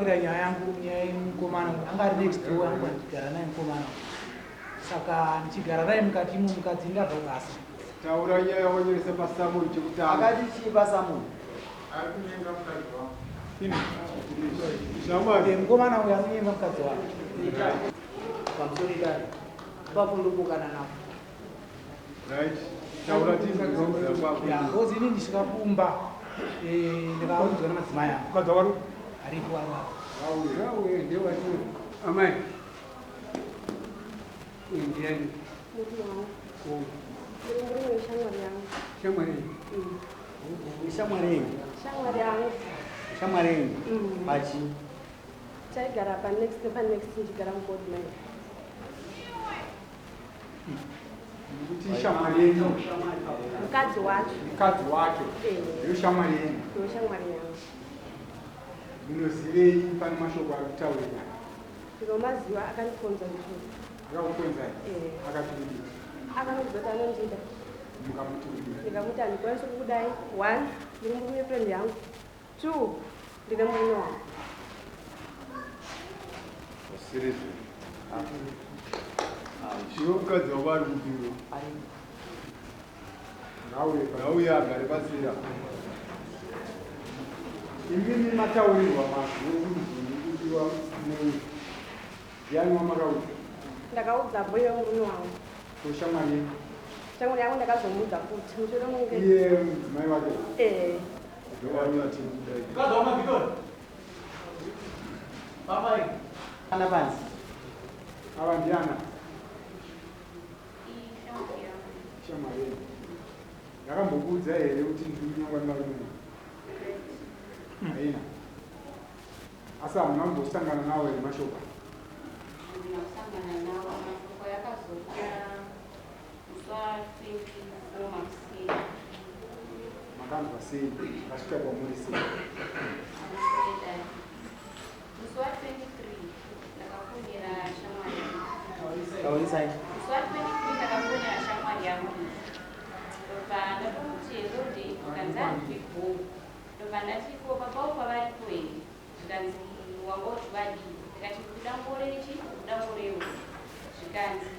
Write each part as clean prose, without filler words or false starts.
ndakavakira nyaya yangu, nyaya yemukomana uyu. Anga ari next door yangu, andigara naye mukomana uyu. Saka ndichigara naye mukati imo, mukadzi ndabva kubasa. Taura nyaya wanyoresa pasamoni chekutanga. Akati chii pasamoni? Ari kunyenga mukadzi wangu. Shamwari. Mukomana uyu anonyenga mukadzi wake. Pamusoro idare. Ipapo ndobokana napo. Right. Taura tinzwe kwako. Ya, ngozi ini ndisvika kumba. Ndakaudzwa namadzimai angu. Mukadzi wako aripo ari apo. Auye. Auye ndewati amai. Uyu ndiani? Murume wangu. Oh, Muri murume weshamwari yangu. Shamwari yenyu. Shamwari yenyu. Shamwari yangu. Shamwari yenyu. Mm. Pachi. Taigara panext nepanext ndichigara muGoldmine. Kuti shamwari yenyu. Mukadzi wacho. Mukadzi wake. Eh. Ndiyo shamwari yenyu. Ndiyo shamwari yangu. Munozivei pane mashoko ari kutaurika? Ndinomaziva, akandifonza ndizvo. Akakufonzai? Eh. Akati kudii? Akandiudza kuti anondida. Mukamuti kudii? Ndikamuti handikwanisi kukudai. One, ndiri murume wefriend yangu. Two, ndine murume wangu. Sirizvo. Iwe mukadzi wako ari kupiwa. Ngauye, ngauye agare pasira. Imimi mataurirwa mazwi ekuti ndikudiwa nei? Ndiani wamakaudza? Ndakaudza boy wemurume wangu. Kushamwari yenyu. Shamwari yangu ndakazomuudza futi mushure munge Iye mudzimai wake. Eh. Ndowanyati. Mukadzi wamaVictor. Baba. Ana panzi. Ava ndiana? Shamwari yenyu. Ndakambokuudza here kuti ndiri kunyangwa nevarume? Haina. Asi hamuna kumbosangana nawo here mashoko? Handina kusangana nawo. Mashoko yakazouya musi wa24 makuseni. Makanzwa sei? Akasvika kwamuri sei? Amuswedai. Musi wa23 ndakafonera shamwari yangu. Taurisai. Musi wa23 ndakafonera shamwari yangu. Ndobva ndatomuti, "Hello," ndikanzi, "Handiri." Ndobva ndati, "Ko papawo pavaripo here?" Zvikanzi, "Wanga uti vadii?" Ndikati, "Kuda ngore chi, kuda ngorewo." Zvikanzi,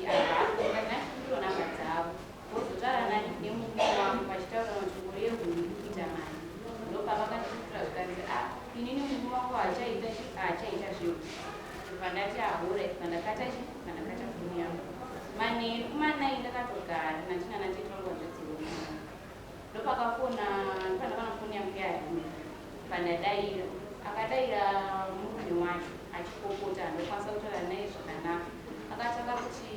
"Havapo." Ndikati, "Nhasi namba dzavo." Vozotaura nani nemurume wangu, vachitaura kuti ngore yehuni iri kuita mari. Ndopavakandipindura zvikanzi, "A, inini murume wangu haachaita chi, haachaita zvehuku." Ndobva ndati, "Ahora." Pandakata chi, pandakata foni yangu. Manheru kuma9 ndakatogara nachina natete vangu vazvadziroma. Ndopakafona, ndopandakaona foni yangu yaringa. Pandadaira, akadaira murume wacho achipopota, ndokwanisa kutaura naye zvakanaka. Akatanga kuti,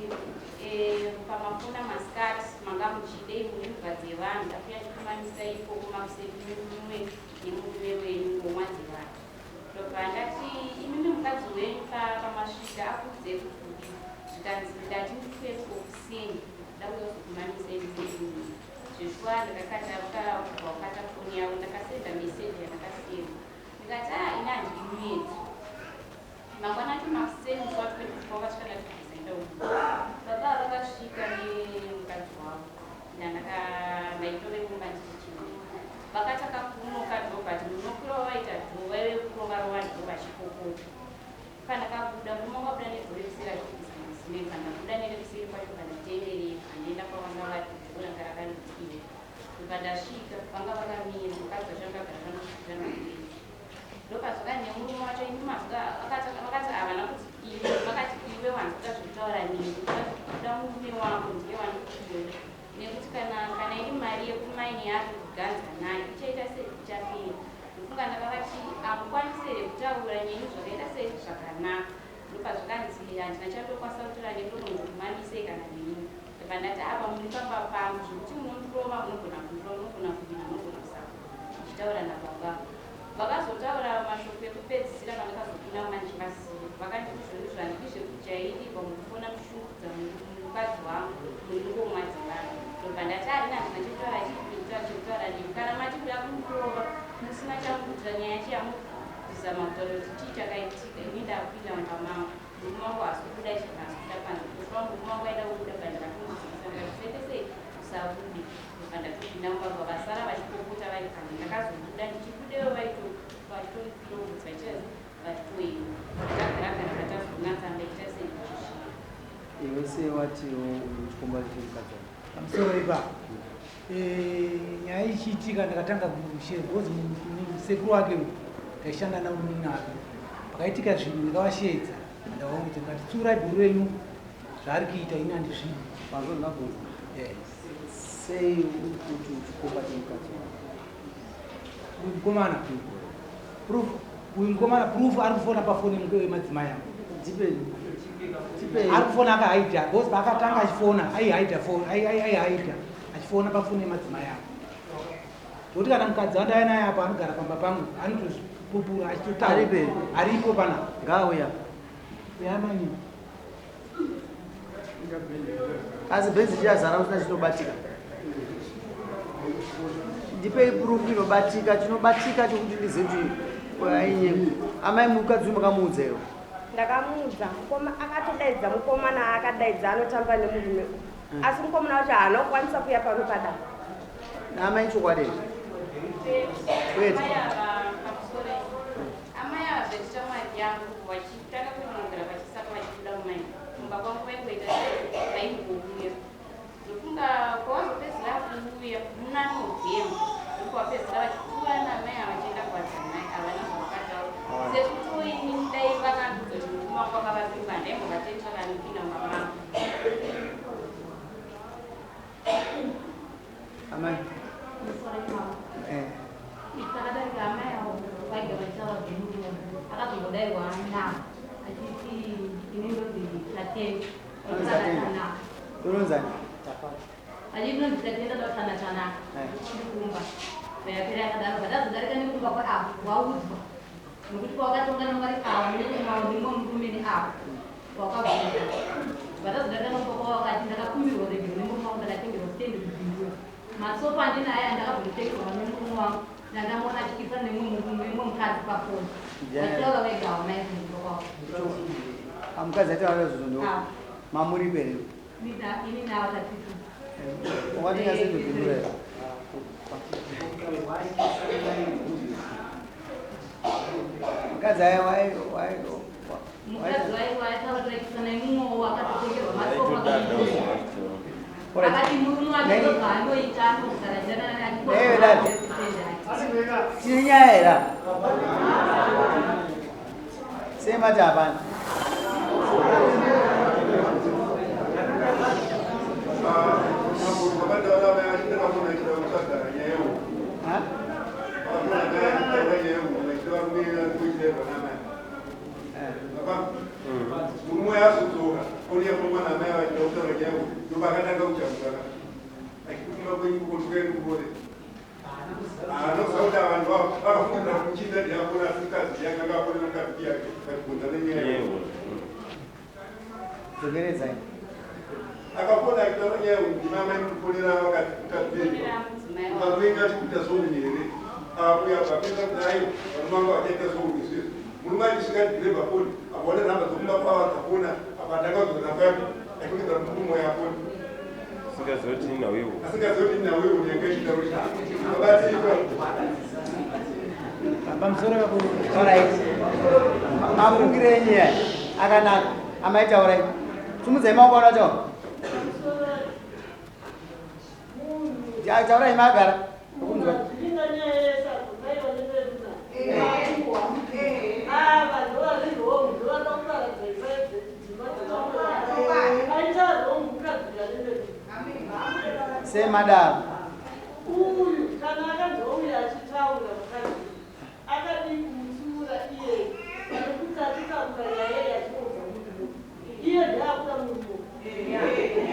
"Pamafona masikati manga muchidei? Muri mbwa dzevanhu. Ndakuya chikumamisai ikoko makuseni mumwe nemurume wenyu, ngomwa dzevanhu." Ndobva ndati, "Imimi mukadzi wenyu pamasvika akuudzei kuti kudii?" Zvikanzi, "Ndati ndikuye kuofisini, ndakuya kuzokumamisai murume." Zveshuwa ndakakata, vakabva wakata foni yavo. Ndakasenda meseji yandakasenda, ndikati, "A, ini handidi muedzo." Mangwana acho makuseni musi wa24 vakasvika, ndatibvisa enda uku. Baba vakasvika nemukadzi wavo. Ndaitove kumba ndichichima. Vakatanga kunoka door, but munokiro wavaita door vaive kurova rova door vachipopota. Pandakabuda, murume wakabuda nedoor rekuseri achibvisa masimeni. Pandabuda nerekuseri kwacho, pandatenderera, handienda kwavanga vari, door ranga rakandikiwa. Ndobva ndasvika, vanga vakamira, mukadzi wacho anga agara panosvikira mabenzi. Ndopazvaka nemurume wacho, "Imi mazvika." Vakati havana kuti iwe, vakati, "Iwe wanzwika zvekutaura neni, kuda murume wangu ndiye wandikuda, nekuti kana iri mari yekumaini yaari kuganza nayo ichaita sei? Ichapera." Ndofunga ndakavati, "Hamukwanisi here kutaura nyenyu zvakaita sei zvakanaka?" Ndopazvakanzi, "Handina chandokwanisa kutaura nendonongokumamisei kana neni." Ndobva ndati, "Apa muri pamba pangu, zvekuti munondirova, munogona kundirova, munogona kudina, munogona kusaka." Ndichitaura nababa, vakazotaura mashoko ekupedzisira pandakazopinda manje vasivo. Vakanditi, "Zvonizvo handidi zvekujairirwa, mukufona mushungudza mukadzi wangu, muri ngomwa dzevanhu." Ndobva ndati, "Arina, handina chekutaura chikuita chekutaura nemi. Kana mati kuda kundirova musina chamukuitira, nyaya yacho yamuzama kutaura kuti chii chakaitika, ini ndakupinda mumba mangu, murume wangu haasi kubuda, haasi kubuda panze." Kufa murume wangu aida kubuda, pandakatomudzivisa, ndikati, "Usaite sei, usabude." Ndobva ndatopinda mumba, vasara vachipopota vari panze. Ndakazobuda, ndichibudewo vaitokwira ubvudzi vachiita. Sei watiwo uri chikomba chemukadzi wako? Pamusoro ipapo, nyaya ichiitika ndakatanga kushe because sekuru wake uyu ndaishanda nawo munake. Pakaitika zvinhu ndikavasheedza, ndavaudza ndikati tsiurai bhuru renyu, zvaari kuita ini handizvidi. Panzvo ndinabvunza. Sei uri kuti chikomba chemukadzi wako? Uyu mukomana proof, uyu mukomana proof ari kufona pafoni yemadzimai angu. Tipe tipe. Ari kufona akahaidha because paakatanga achifona aihaidha foni, aihaidha achifona pafoni yemadzimai angu. Nokuti kana mukadzi wandauya naye apa anogara pamba pangu anotozvipupura achitotaura. Aripo? Aripo panapa. Ngauya. Yamani. Asi bhenzi chiyazara usina chinobatika. Ndipei proof inobatika, chinobatika chokuti ndizive kuti ainye. Amai, mukadzi uyu makamuudza iwo? Ndakamuudza mukoma akatodaidza, mukomana akadaidza anotamba nemurume uyu, asi mukomana wacho haana kukwanisa kuuya pano padare. Naamai, chokwadi here? Kwete. Amai ava, pamusoro, amai ava zvechishamwari yangu vachitanga kuinogara vachisaka vachibuda mumai mumba kwangu, vaingoita vaingouya. Ndofunga kwavazopedzisira kuuya muna November, ndokwavapedzisira vachipfuura naamai ava vachienda kuvadzimai. Havana zvavakataura sekutoini. Dai vakandiudza kuti murume wangu akavapimba, ndaimbovatendera vanopinda mumba mangu. Amai. Takadarika amai avo vaigara vachitaura zvemurume, akazombodairwa navo achiti ini ndonzi Tatenda. Unonzi? Unonzani? Achiti ndonzi Tatenda, dakushanda Tanaka ndikumba yapera yakadaro. Batazodarika nekumba kwaavo waudzwa nokuti kwawakatongana vari ava nemumwe murume neavo wakabvunza. Batazodarika nekumba kwavo vakati ndakakumbirwa regero nemurume wangu, ndakatengerwa stendi kubvindura masofa andinaye andakabvinotengerwa nemurume wangu, ndandamuona achikisa nemumwe mukadzi pafoni vachitaura vega ava mai kumba kwavo. Amukadzi ataura izvozvo ndo Ah. mamuripo here? Ini navo tatiti. Wakatenga sendobvindura here? Mukadzi aya wai wai. Mukadzi waitaura taikisa nemumwewo akatotengerwa masofa akati murume wake ndozvaanoita, anogara Eh, dad. Tine nyaya here apa? Sei mati hapana? Ha? Eh. Murume azodzoka oneyakomana amai vachida kutaura nyaya, ndopakatanga kujamuka achikufunga kwenyu kukotukaendukore anoziva kuti vanhu vakafungira kumuchinda ndiakona, asi mukadzi yake anga akona mukadzi yake vachibvunza nenyaya. Dzokeredzai. Akapona achitaura nyaya ndimamai mukuponera vakati mukadzi ukamuenga achikuita zvouni here? Akuya apapedza kuti aiwa, varume vangu vachaita zvouni izvizvi. Murume achisvika dhirevha foni akaona nhamba dzokumba kwavo dzafona apa, atanga kudzoka namba yake achikuita kuti murume wayafoni. Asingazivi kuti inhau iwo. Asingazivi kuti nhau iwo yanga ichitaura abatsirwa. Pamusoro papo. Alright. Mafungiro enyu aya akanaka. Amai, taurai. Sumudzai maoko ana taura. Taurai magara. Kunzwa. Inga nyaya yesadzo maiva nevedu ava ndovari wrong, ndovada kuparadza imba dzimba dzavamwe. Aita wrong mukadzi nevedu. Sei madaro? Uyu kana akanzi ouya achitaura mukadzi akadii kumutsiura iye nekuti achitaura nyaya iyi achinoudza murume, iye ndeakuda murume.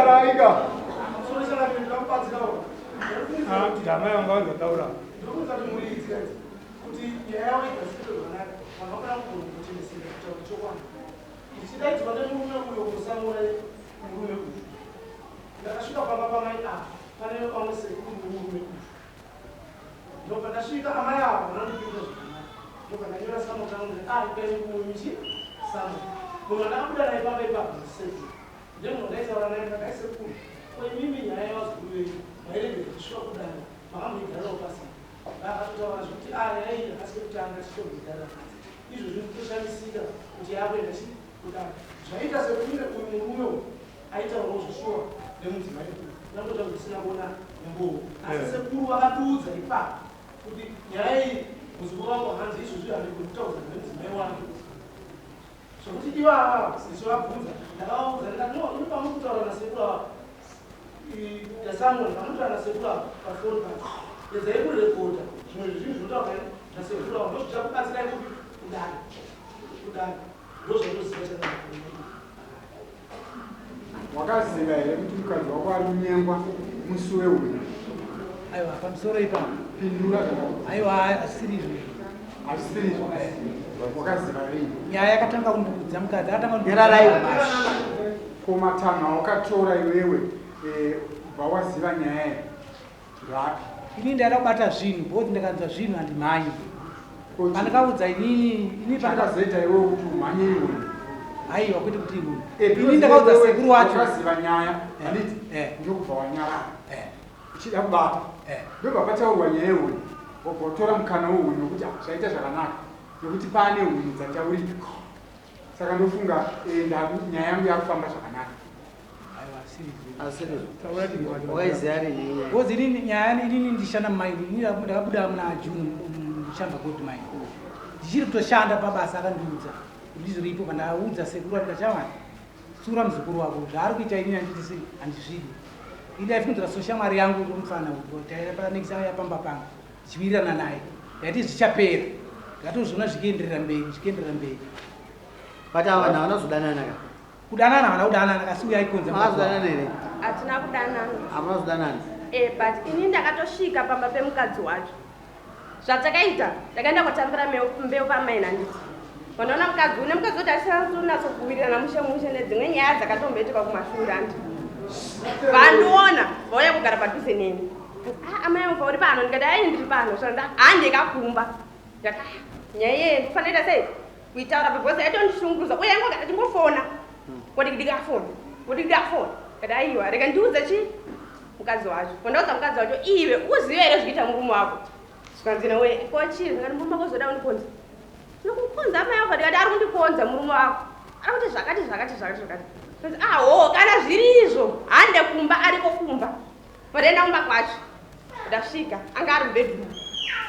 Raika. Amai vanga vanzataura. Ndinokuudza kuti muridzi kuti nyaya yavo igadzikire zvakanaka, vanhu vafana kugona kuchenesera kutaura chokwadi. Ndichidaidzwa nemurume uyo kusamura murume uyu, ndakasvika pamba pamai apa pane vamwe sekuru murume uyu. Ndobva ndasvika, amai ava vanondipinda zvakanaka. Ndobva ndanyora summon rangu ndati ah, ipai mumichi summon. Munhu andakabuda naye pamba ipapo ndisekuru, ndemunhu ndaitaura naye ndakati, "Sekuru, Ko imimi nyaya yevazukuru venyu mairegedza ichisvika kudare, makamboigarirawo pasi here? Vakatotaura zvekuti ah nyaya iyi hakasi kekutanga tichitomboigarira pasi. Izvozvi ndikutoshamisika kuti yakuenda chii kudare. Zvaiita sekunge uyu murume uyu aitaurawo zveshuwa nemudzimai uyu kunyange zvazvo ndisina kuona umbowo. Asi sekuru vakatiudza ipapo kuti nyaya iyi muzukuru wangu hanzi izvozvi handigoni kutaudzana nemudzimai wake. Zvekuti ivava ndichivabvunza ndakavaudza ndikati no imi pamuri kutaura nasekuru ava tasamuel pamuri kutaura nasekuru ava pafoni pacho edzai kurekodha zvimwe zvezvinhu zvinotaurwa nasekuru ava ndozvichakubatsirai kupi kudare kudare ndozvandoziva chaaa. Wakaziva here kuti mukadzi wako ari kunyengwa musi weuyu? Aiwa, pamusoro ipapo. Pindura zvakakuti. Aiwa, hazvisiri izvo izvo. Hazvisiri izvo. Wakaziva rini? Nyaya yakatanga kundiudza mukadzi akatanga kundiudza. Nyararai. Ko matanho awakatora iwewe eh, kubva waziva nyaya iyi ndoapi? Ini ndaida kubata zvinhu because ndakanzwa zvinhu handimhanyi. Pandakaudza inini ini pandakazoita iwewe kuti umhanye iwe. Aiwa kwete kuti iwe. Eh, ini ndakaudza sekuru wacho. Wakaziva nyaya eh, handiti eh. ndokubva wanyarara. Uchida kubata. Ndobva pataurwa nyaya yehuni. Wobva watora mukana wehuni wekuti ah, zvaita zvakanaka nekuti pane huni dzataurika. Saka ndofunga nyaya yangu yakufamba zvakanaka. Because inini nyaya inini ndishanda mumaini inini ndakabuda muna June ndichamba gold mine ndichiri kutoshanda pabasa akandiudza kuti ndizviripo pandaudza sekuru andikati shamwari sura muzukuru wako zvaari kuita inini anditi sei handizvidi ini ndaifungidzira so shamwari yangu mufana tairapanekisa yapamba pangu ndichiwirirana naye ndaiti zvichapera ndakatozviona zvichienderera mberi zvichienderera mberi but ava vanhu havana kuzodanana ka Kudanana havana kudanana kasi uyo aikonza mukadzi wake. Makazodanana here? Hatina kudanana. Hamuna kuzodanana? Eh, but ini ndakatosvika pamba pemukadzi wacho. Zvatakaita, ndakaenda kotambira mbeu pamai handiti. Vandoona mukadzi une mukadzi kuti asina kutonatsokuwirirana mushe mushe nedzimwe nyaya dzakatomboitika kumashure handiti. Vandiona vauya kugara padhuze neni. Ah, amai vangu uri pano ndikati ai ndiri pano zvanzi handikakumba. Ndakati ah, nyaya iye ndikufanira sei? Kuitaura because yaitondishungurudza uye aingogara achingofona kuti ndikafona kuti ndikafona kati aiwa rega ndiudze chi mukadzi wacho kondaudza mukadzi wacho iwe uzive here zvikuita murume wako zvikanzi nawe ko chii ndikati murume wako zoda kundikonza ndinokukonza amai wako ndikati ari kundikonza murume wako ari kuti zvakati zvakati zvakati zvakati zvikanzi aho kana zviri izvo hande kumba ariko kumba pataenda kumba kwacho ndasvika anga ari mubedroom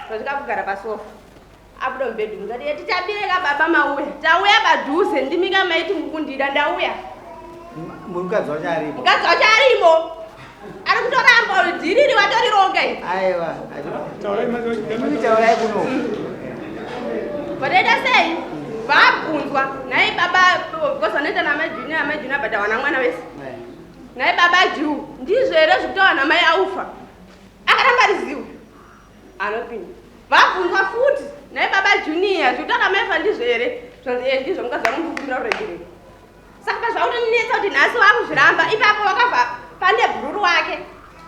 ndasvika kugara pasofa Abuda mubedroom ndikati "Eh, titambire ka baba mauya tauya padhuze ndimi ka maiti mukundida ndauya Mukadzi wacho arimo. mukadzi wacho arimo ari kutoramba uri dhiriri watorironga iri Aiwa. Taurai kuno. Vatoita sei vabvunzwa nhai baba because vanoita namai junior amai junior but hawana mwana wese nhai baba juu ndizvo here zvekutaura namai aufa akaramba riziwe Anopinda. Vabvunzwa futi nhai baba Junior zvekutaura mai ndizvo here? Zvanzi eh ndizvo mukadzi wangu ndikukumbira ruregerero. Saka pazvakutonetsa kuti nhasi wakuzviramba ipapo wakabva pane bhururu wake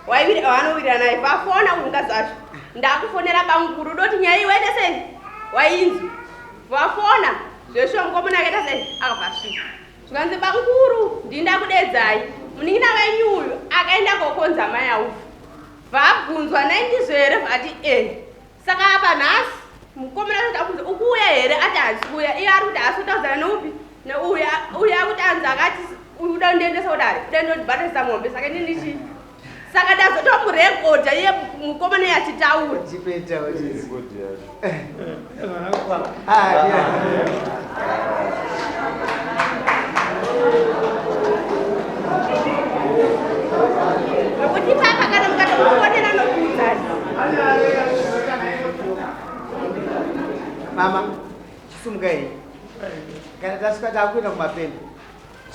wanowirirana naye vafona uyu mukadzi wacho ndakufonera bamukuru doti nyaya iyi waita sei wainzwi vafona zveshuwa mukomana akaita sei akabva asvika zvikanzi bamukuru ndini ndakudedzai munin'ina wenyu uyu akaenda kokonza mai aufu Vabvunzwa nhai ndizvo here vati eh. Saka apa nhasi mukomana kuti abvunza ukuuya here ati haasi kuuya iye ari kuti haasi kutaudzana neupi neuyu uyu akuti anzi akati uyu uda kundiendesa kudare uda ndondibhatarisa mombe saka ini ndichi saka ndazotomurekodha iye mukomana iye achitaura Chipeta Rekodi yacho. Ah, yeah. Nokuti ipapa kana mukatomufonera nokuudzani. Mama, chisumuka iyi. Kana tasvika takuenda kumapembe.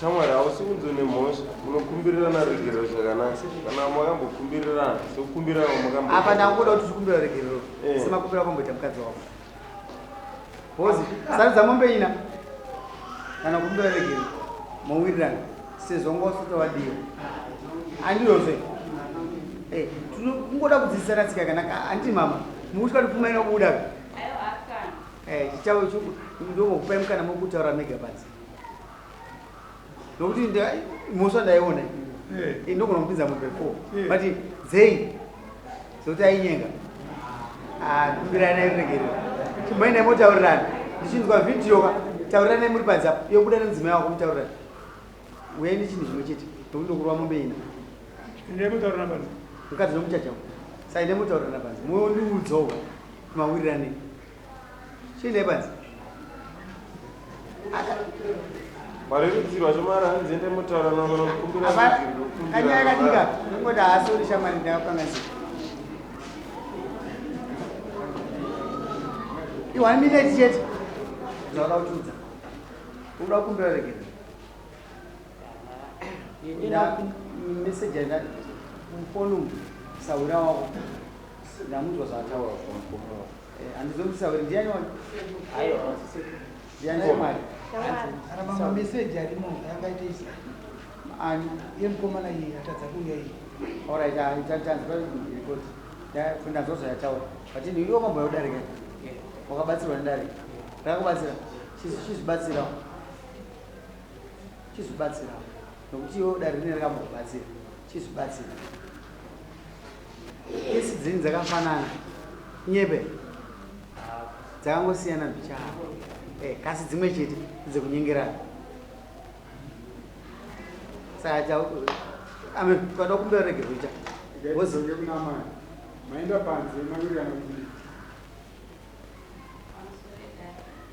Shamwari hausi kunzi une mhosva, munokumbirirana ruregerero zvakanaka. Kana makambokumbirirana, sekukumbirana kwamakamboita. Apa ndangoda kuti tikumbira ruregerero. Eh. Semakumbira kwamboita mukadzi wako. Bozi, sarudza mombe ina. Kana kumbira regere. Mowirirana. Sezvo wanga usati wadiwa. Andiyozve. Eh, kungoda kudzidzisana tsika yakanaka. Handiti mama, mukutya kuti pfuma inobuda. Aiwa akana. Eh, chichavo chuku ndokupai mukana mokutaura mega panze. Nokuti mhosva ndaiona. Ndogona kupinza mombe 4 but dzei dzokuti ainyenga. Ah, kumbiranai ruregerero. Chimboendai motaurirana. Ndichinzwa vhidhiyo ka tauriranai muri panze apo. Yobuda nemudzimai wako mutaurirana. Uyai nechinhu chimwe chete nokuti ndokurova mombe ina. Endai motaurirana panze. Mukadzi nomuchacha. Saka endai motaurirana panze. Mondiudzawo mawirirane. Chiendai panze. Marerutsirwa chomara hanzi ende mutaura nokumbira kanyaya kadika nongoti haasori shamwari ndakanganisika. I one minute chete zvauda kutiudza. Uda kukumbira regera. Message mufoni umu sahwira wako ndamunzwa zvaataura. Handizomuti sahwira ndiani wani? Ndiani shamwari? Kana mamwe meseji arimo angaite isa Ani? Yemukomana iyi atadza kuuya iyi. Alright, tanzwa report. Ndanzwa zvayataura. But iwe wakambouya kudarika. Wakabatsirwa nedare. Rakakubatsira. Chizvibatsirawo. Chizvibatsirawo. Nokuti iwe dare rine rakambokubatsira. Chizvibatsira. Kesi dzenyu dzakafanana. Nyebe. Dzakangosiyana mbichana. Kasi dzimwe chete dzekunyengerana. Saka amen tukada kumbira regero ita. Wozonge kuna amai. Maenda panze mawirirana kuti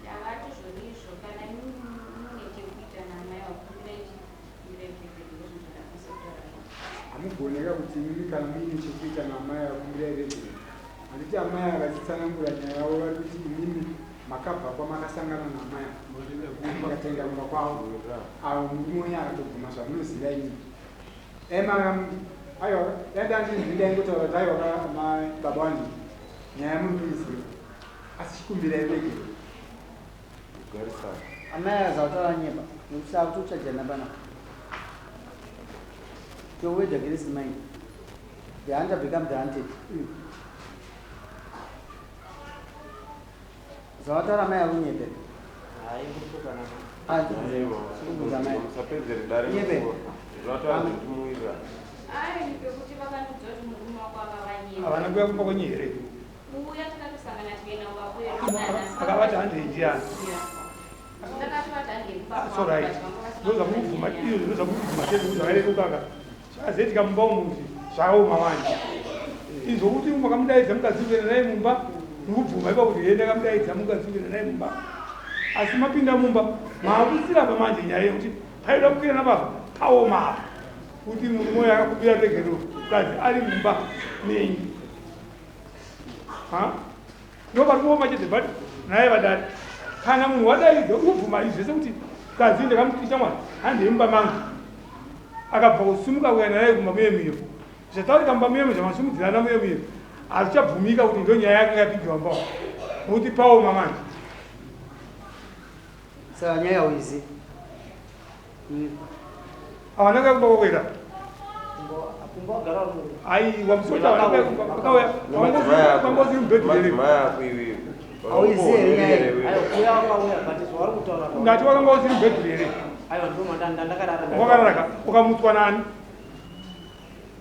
Ndakati zvonizvo kana imimi mune chekuita naamai vakumbirai chikumbira regerero ndozvandakwanisa kutaura navo. Hamugoneka kuti imimi kana muine chekuita naamai vakumbirai regerero. Handiti amai avachitsanangura nyaya yavo vari kuti imimi makabva kwamakasangana naamai ava mukatoenda kumba kwavo avo murume wenyu akatobvuma zvamunoziva imimi. Ema aiwa dai ndandinzi ndaingotaura kuti aiwa ka baba wangu nyaya muri kuiziva asi chikumbirai regerero. Kugarisana. Amai azautaura nyeba nekuti akutochajana panapa. Your word against mine. The hunter become the hunted. Zvawataura amai akunyepera. Kubvunza amai. Musapedzere dare. Nyebe. Zvataura kuti muwirirane. Ai ndipekuti vakandiudza kuti murume wako akavanyima. Havana kuuya kumba kwenyu here? Kuuya takatosangana tikaenda kumba kwedu. Akavati handei ndiani? Ndakatovati handei kumba That's kwavo, all right. but vanga vasina Ndozvamubvuma kunyanya. izvo ndozvamubvuma chete kuti zvakareruka ka. Zvazoitika mumba umu kuti zvakaoma manje. Izvo kuti makamudaidza mukadzi kuenda naye mumba, mukubvuma ipa kuti hee ndakamudaidza mukadzi kuenda naye mumba. Asi mapinda mumba maakusirapa manje nyaya yekuti paida kukwira napapa paoma apa. Kuti murume uyu akakumbira regerero mukadzi ari mumba menyu. Ha? Ndo pari kuoma chete but naye vadare. Kana munhu wadaidza ubvuma izvi zvese kuti mukadzi ndakamuti shamwari handei mumba mangu. Akabva kusimuka kuenda naye kumba muye muye. Zvataurika mumba muye muye zvamasimudzirana muye muye. Hazvichabvumika kuti ndo nyaya yakanga yapindiwa mumba umu. Nokuti paoma manje. Saka nyaya hauizivi. Havana kuuya kumba kwako here? Aiwa musoja havana kuuya kumba vakauya. Vanga usiri mubhedhi here? Madzimai ako iwewe. Hauizivi here nyaya iyi? Ndati wakanga usiri mubhedhi here? Wakarara ka? Ukamutswa nani?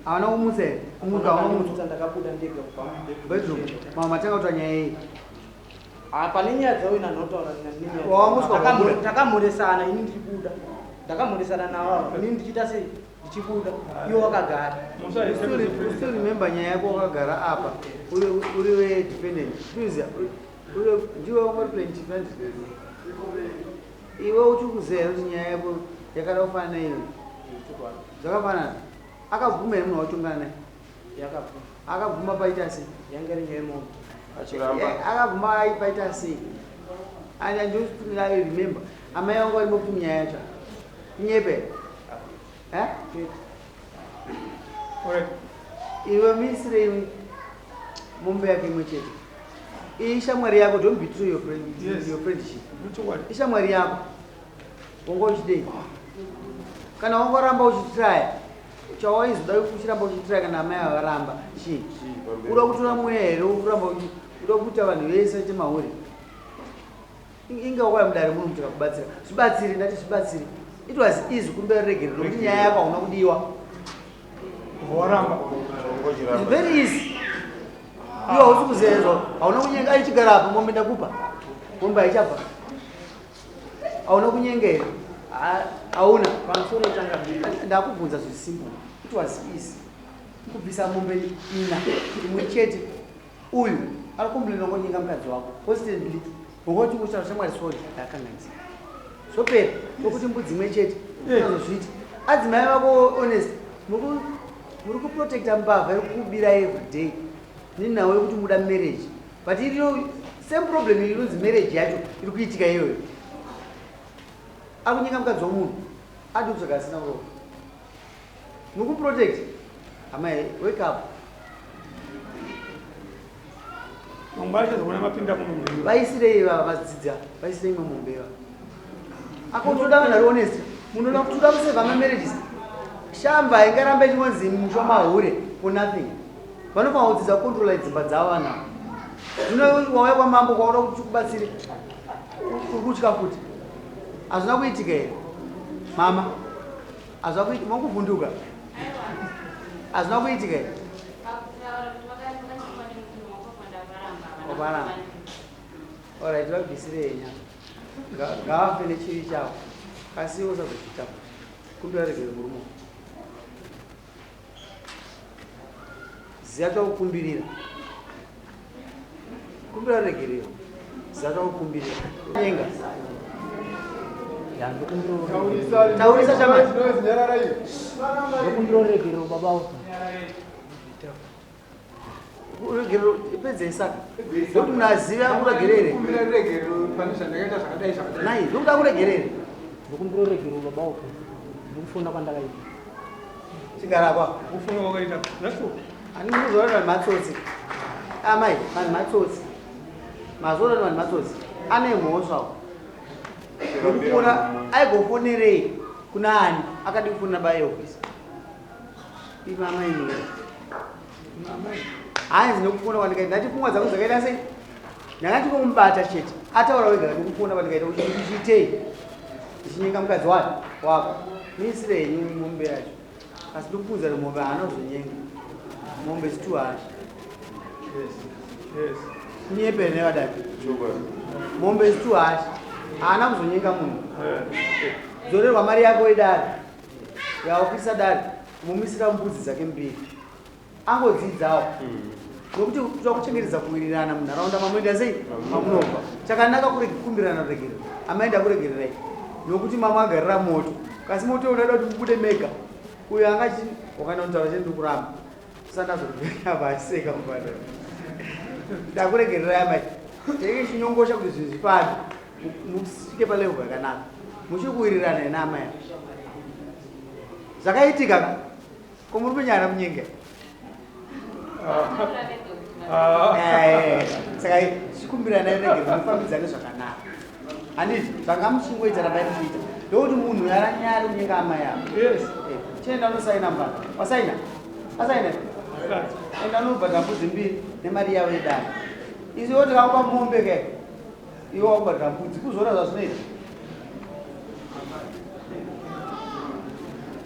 Havana kumutsa here? Kumuka havana kumutsa. Ndakabuda ndega kubva mubedroom. Bedroom. Mama matanga kutaura nyaya iyi. Ah, pane nyaya dzauina ndotaura Wawamutswa wabuda. Takamhoresana ini ndichibuda. Ndakamhoresana navo ava. Ini ndichiita sei? Ndichibuda. Iwo wakagara. You still remember nyaya yako wakagara apa uri we defendant. Tuziya uri ndiwe wanga uri plaintiff and iwe uchiri kuziva here kuti nyaya yako yakada kufanana neiyo? Zvakafanana. Akabvuma here munhu wautongana naye? Yakabvuma. Akabvuma paita sei? Yanga iri nyaya yemoto. Achiramba. Akabvuma paita sei? And I just I remember. Amai vangu varimo kuti munyaya yacho. Kunyepe. Eh? Alright. Iwe misire mombe yako imwe chete. Iyi shamwari yako, don't betray your friend, Yes. your friendship. Chokwadi. Ishamwari yako. Wanga uchidei? Kana wangoramba uchitraya, chawaizoda uchiramba uchitraya kana amai avaramba chii? Uda kutora mweya here uramba uda kuita vanhu vese vaite mahure? Inga wakauya mudare muno kuti kakubatsira. Zvibatsire, ndati zvibatsire. It was easy kumbera regerero nokuti nyaya yako hauna kudiwa. Waramba. It's very easy. Iwe hausi kuziva hauna kunyenga aichigara apa mombe ndakupa. Mombe haichabva. Hauna kunyenga here? Hauna. Pamusoro changamire. Ndakubvunza zviri simple. It was easy. Kubvisa mombe ina imwe chete. Uyu ari kumblena ngonyenga mukadzi wako constantly. Ungoti uchitaura shamwari sorry ndakanganisa. Zvopera nokuti mbudzi imwe chete unozozviita. Adzimai vako honest muri kuprotecta mbavha iri kukubira every day nenhau yekuti muda marriage but iriyo same problem inonzi marriage yacho iri kuitika iyoyo. Akunyenga mukadzi womunhu adi kutsvaga asina kuroora. Mukuprotect amai wake up. Mangwana tichazoona mapinda muno mumba. Vaisirei vadzidza, vaisirei imwe mombe va. Ako toda vanhu vari honest. Munoda kutoda kuseva ma marriages. Shamba ingaramba ichingonzi musha mahure for nothing. Vanofanira kudzidza kucontrola dzimba dzavo vanhu ava. Zvino wauya kwamambo kwaoda kuti kubatsire. Uri kutya futi. Hazvina kuitika here? Mama. Hazvina kuitika, makuvhunduka. Hazvina kuitika here? Wakaramba. Alright, vabvisire henya. Ngavafe nechivi chavo. Asi iwe usazozviita futi. Kumbira regere murume. Ziya chakukumbirira. Kumbira regerero. Ziya chakukumbirira. Nyenga. Taurisa chamai. Ndokumbira ruregerero baba Alpha. Ruregerero pedzei saka. Ndokuti munhu azive akuregerere. Kumbira ruregerero pane zvandakaita zvakadai zvakadai. Nai, ndokuti akuregerere. Ndokumbira ruregerero baba Alpha. Ndokufona kwandakaita. Chigara apa. Kufona kwakaita. Zvashuwa. Ani munozoona vanhu matsotsi. Amai, vanhu matsotsi. Mazoona vanhu matsotsi. Ane mhosva. Ndokufona aigofonerei kuna ani akadi kufonera baye office. Ivi amai mira. Hanzi nokufona kwandikaita ndati pfungwa dzangu dzakaita sei? Ndakati kumubata chete. Ataura wega ndokufona kwandikaita kuti ndichiitei? Ndichinyenga mukadzi wani wako. Miisire henyu mombe yacho. Asi ndikuudza kuti mombe haana kuzonyenga. Mombe is too harsh. Yes. Yes. Nyepe nevadadi. Mombe is too harsh. Haana kuzonyenga munhu. Dzorerwa mari yako yedare. Yawakuisa dare. Mumisira mbudzi dzake mbiri. Angodzidzawo. Nokuti kuda kuchengetedza kuwirirana munharaunda mamoenda sei mamunobva. Chakanaka kukumbirana ruregerero. Amaenda kuregererai. Nokuti mama agarira moto. Kasi moto unoda kuti mubude mega. Uyo angachi wakanotaura chete ndikuramba. Usandazokubveka vaseka mubata. Ndakuregererai amai. Tenge chinyongosha kuti zvinhu zvifambe. Musvike palevel yakanaka. Muchiri kuwirirana here naamai? Zvakaitika ka? Ko muri kunyara munyenga? Saka chikumbirana regere mufambidzane zvakanaka. Handiti zvanga muchingoita rambai muchiita. Ndokuti munhu aranyare kunyenga amai avo. Yes. Chienda unosaina mbana. Wasaina? Wasaina? Enda unobhadhara mbudzi mbiri nemari yavo yedare. Isu iwo tikakupa mombe ke. Iwe wakubhadhara mbudzi kuzoona zvazvinoita.